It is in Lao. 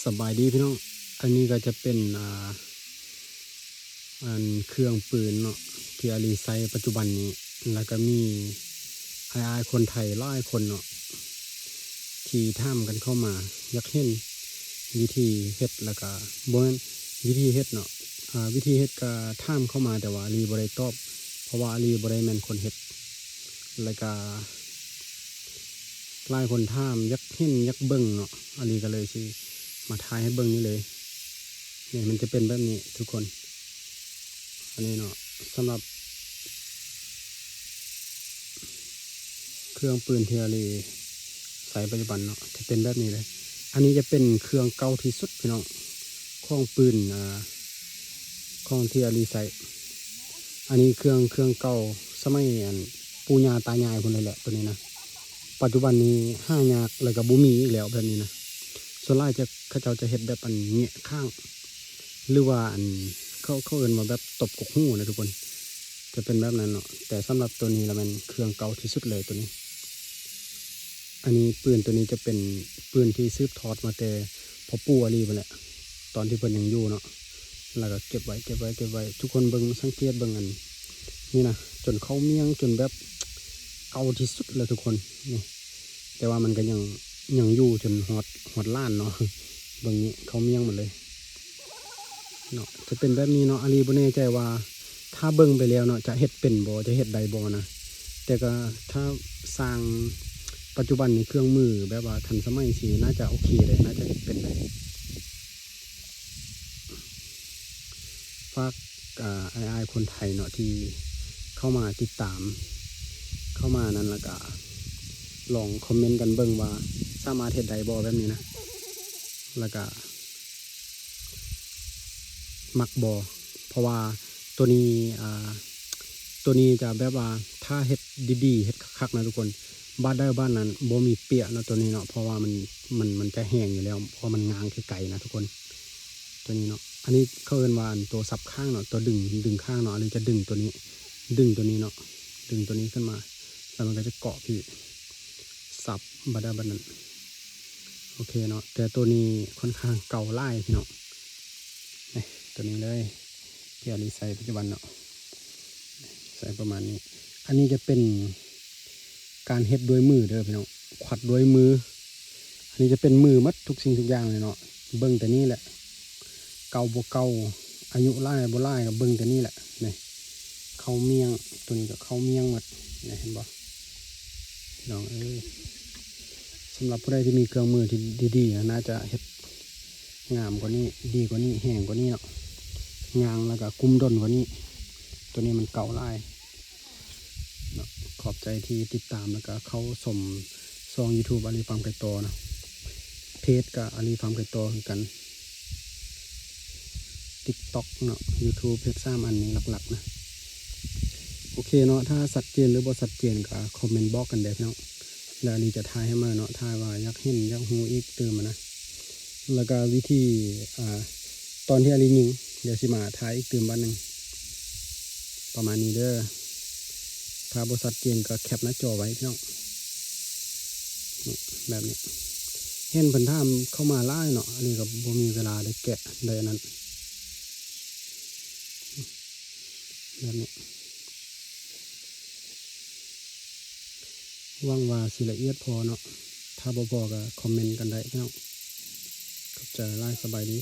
ສະບາຍດີພີ່ນ້ອງ, ອັນນີ້ກໍຈະເປັນ ອ່າ ອັນເຄື່ອງປືນເນາະ ທີ່ອາລີໃຊ້ປັດຈຸບັນນີ້ ແລ້ວກໍມີອ້າຍໆຄົນໄທຫຼາຍຄົນເນາະ ທີ່ຖາມກັນເຂົ້າມາ ຢາກເຫັນວິທີເຮັດ ແລ້ວກໍ ບໍ່ແມ່ນວິທີເຮັດເນາະ ອ່າ ວິທີເຮັດກໍຖາມເຂົ້າມາ ແຕ່ວ່າອາລີບໍ່ໄດ້ຕອບ ເພາະວ່າອາລີບໍ່ໄດ້ແມ່ນຄົນເຮັດ ແລ້ວກໍ ຫຼາຍຄົນຖາມ ຢາກເຫັນ ຢາກເບິ່ງເນາະ ອາລີກໍເລີຍຊິມາຖ່າຍໃຫ້ເບິ່ງນີ້ເລີຍ. ນີ້ມັນຈະເປັນແບບນີ້ທຸກຄົນ ອັນນີ້ເນາະ ສຳລັບເຄື່ອງປືນທີ່ອາລີໃຊ້ປັດຈຸບັນເນາະ ຈະເປັນແບບນີ້ເລີຍ. ອັນນີ້ຈະເປັນເຄື່ອງເກົ່າທີ່ສຸດພີ່ນ້ອງ ຂອງປືນ ອ່າ ຂອງທີ່ອາລີໃຊ້. ອັນນີ້ເຄື່ອງ ເຄື່ອງເກົ່າສະໄໝອັນປູ່ຍ່າຕາຍາຍພຸ້ນເລີຍແຫຼະ ໂຕນີ້ນະ. ປັດຈຸບັນນີ້ຫາຍາກ ແລ້ວກໍບໍ່ມີອີກແລ້ວແບບນີ້ນະ. ສ່ວນຫຼາຍຈະ ເຂົາເຈົ້າຈະເຮັດແບບອັນແຫງະຂ້າງ ຫຼືວ່າອັນ ເຂົາ ເຂົາເອີ້ນວ່າແບບຕົບກົກຫູນະທຸກຄົນ ຈະເປັນແບບນັ້ນເນາະ. ແຕ່ສຳລັບໂຕນີ້ລະແມ່ນເຄື່ອງເກົ່າທີ່ສຸດເລີຍໂຕນີ້. ອັນນີ້ ປືນໂຕນີ້ຈະເປັນປືນທີ່ສືບທອດມາແຕ່ພໍ່ປູ່ອາລີພຸ້ນແຫຼະ ຕອນທີ່ເພິ່ນຍັງຢູ່ເນາະ ແລ້ວກໍເກັບໄວ້ ເກັບໄວ້ ເກັບໄວ້. ທຸກຄົນເບິ່ງ ສັງເກດເບິ່ງອັນນີ້ນະ ຈົນເຂົ້າໝ້ຽງ ຈົນແບບເກົ່າທີ່ສຸດແລ້ວທຸກຄົນ ນີ້. ແຕ່ວ່າມັນກໍຍັງ ຍັງຢູ່ຈົນຮອດ ຮອດຫຼານເນາະ. ເບິ່ງນີ້ ເຂົ້າໝ້ຽງໝົດເລີຍເນາະ ຈະເປັນແບບນີ້ເນາະ. ອາລີບໍ່ແນ່ໃຈວ່າ ຖ້າເບິ່ງໄປແລ້ວເນາະ ຈະເຮັດເປັນບໍ່ ຈະເຮັດໄດ້ບໍ່ນະ. ແຕ່ກໍຖ້າຊ່າງປັດຈຸບັນນີ້ ເຄື່ອງມືແບບວ່າທັນສະໄໝ ຊິໜ້າຈະໂອເຄເດ ໜ້າຈະເຮັດເປັນເດ. ຝາກ ອ່າ ອ້າຍໆຄົນໄທເນາະ ທີ່ເຂົ້າມາຕິດຕາມ ເຂົ້າມານັ້ນ ແລ້ວກະລອງຄອມເມັນກັນເບິ່ງວ່າ ສາມາດເຮັດໄດ້ບໍ່ແບບນີ້ນະ ແລ້ວກະ ມັກບໍ່ ເພາະວ່າໂຕນີ້ ອ່າ ໂຕນີ້ຈະແບບວ່າ ຖ້າເຮັດດີໆ ເຮັດຄັກໆນະທຸກຄົນ ບາດໃດບາດນັ້ນ ບໍ່ມີເປຍເນາະ ໂຕນີ້ເນາະ ເພາະວ່າມັນ ມັນ ມັນຈະແຫ້ງຢູ່ແລ້ວ ເພາະມັນງາງໄກໆນະທຸກຄົນ ໂຕນີ້ເນາະ. ອັນນີ້ເຂົາເອີ້ນວ່າ ອັນ ໂຕສັບຂ້າງເນາະ ໂຕດຶງ ດຶງຂ້າງເນາະ ອາລີຈະດຶງໂຕນີ້ ດຶງໂຕນີ້ເນາະ ດຶງໂຕນີ້ຂຶ້ນມາ ແລ້ວມັນກໍຈະເກາະພີ້ ສັບ ບາດໃດບາດນັ້ນ ໂອເຄເນາະ. ແຕ່ໂຕນີ້ຄ່ອນຂ້າງເກົ່າຫຼາຍພີ່ນ້ອງ ນີ້ ໂຕນີ້ເລີຍ ທີ່ອາລີໃຊ້ປັດຈຸບັນເນາະ ໃຊ້ປະມານນີ້. ອັນນີ້ຈະເປັນການເຮັດດ້ວຍມືເດີພີ່ນ້ອງ ຂວັດດ້ວຍມື. ອັນນີ້ຈະເປັນມືໝົດທຸກສິ່ງທຸກຢ່າງເລີຍເນາະ ເບິ່ງແຕ່ນີ້ແຫຼະ ເກົ່າບໍ່ເກົ່າ ອາຍຸຫຼາຍບໍ່ຫຼາຍ ກໍເບິ່ງແຕ່ນີ້ແຫຼະ ນີ້ ເຂົ້າໝ້ຽງ ໂຕນີ້ກໍເຂົ້າໝ້ຽງໝົດ ນີ້ ເຫັນບໍ່ ພີ່ນ້ອງເອີຍ. ສຳລັບຜູ້ໃດທີ່ມີເຄື່ອງມືທີ່ດີໆ ໜ້າຈະເຮັດງາມກວ່ານີ້ ດີກວ່ານີ້ ແຮງກວ່ານີ້ເນາະ ງາງ ແລ້ວກໍກຸ້ມດົນກວ່ານີ້. ໂຕນີ້ມັນເກົ່າຫຼາຍເນາະ. ຂອບໃຈທີ່ຕິດຕາມ ແລ້ວກໍເຂົ້າຊົມຊ່ອງ YouTube ອາລີຟາມໄກ່ຕໍ່ເນາະ ເພຈກໍອາລີຟາມໄກ່ຕໍ່ຄືກັນ TikTok ເນາະ YouTube ເຮັດສາມອັນນີ້ຫຼັກໆນະ. ໂອເຄເນາະ ຖ້າຊັດເຈນ ຫຼື ບໍ່ຊັດເຈນ ກໍຄອມເມັນບອກກັນເດີພີ່ນ້ອງ ແລ້ວອາລີຈະຖ່າຍໃຫ້ໃໝ່ເນາະ ຖ້າວ່າຢາກເຫັນ ຢາກຮູ້ອີກຕື່ມນະ. ແລ້ວກໍວິທີ ອ່າ ຕອນທີ່ອາລີຍິງ ດຽວຊິມາຖ່າຍອີກຕື່ມບາດໜຶ່ງ ປະມານນີ້ເດີ. ຖ້າບໍ່ຊັດເຈນກໍແຄປໜ້າຈໍໄວ້ພີ່ນ້ອງ ນີ້ ແບບນີ້. ເຫັນເພິ່ນຖາມເຂົ້າມາຫຼາຍເນາະ ອາລີກໍບໍ່ມີເວລາໄດ້ແກະໄດ້ອັນນັ້ນ ແບບນີ້. ຫວັງວ່າຊິລະອຽດພໍເນາະ ຖ້າບໍ່ພໍກໍຄອມເມັນກັນໄດ້ພີ່ນ້ອງ. ຂອບໃຈຫຼາຍ ສະບາຍດີ.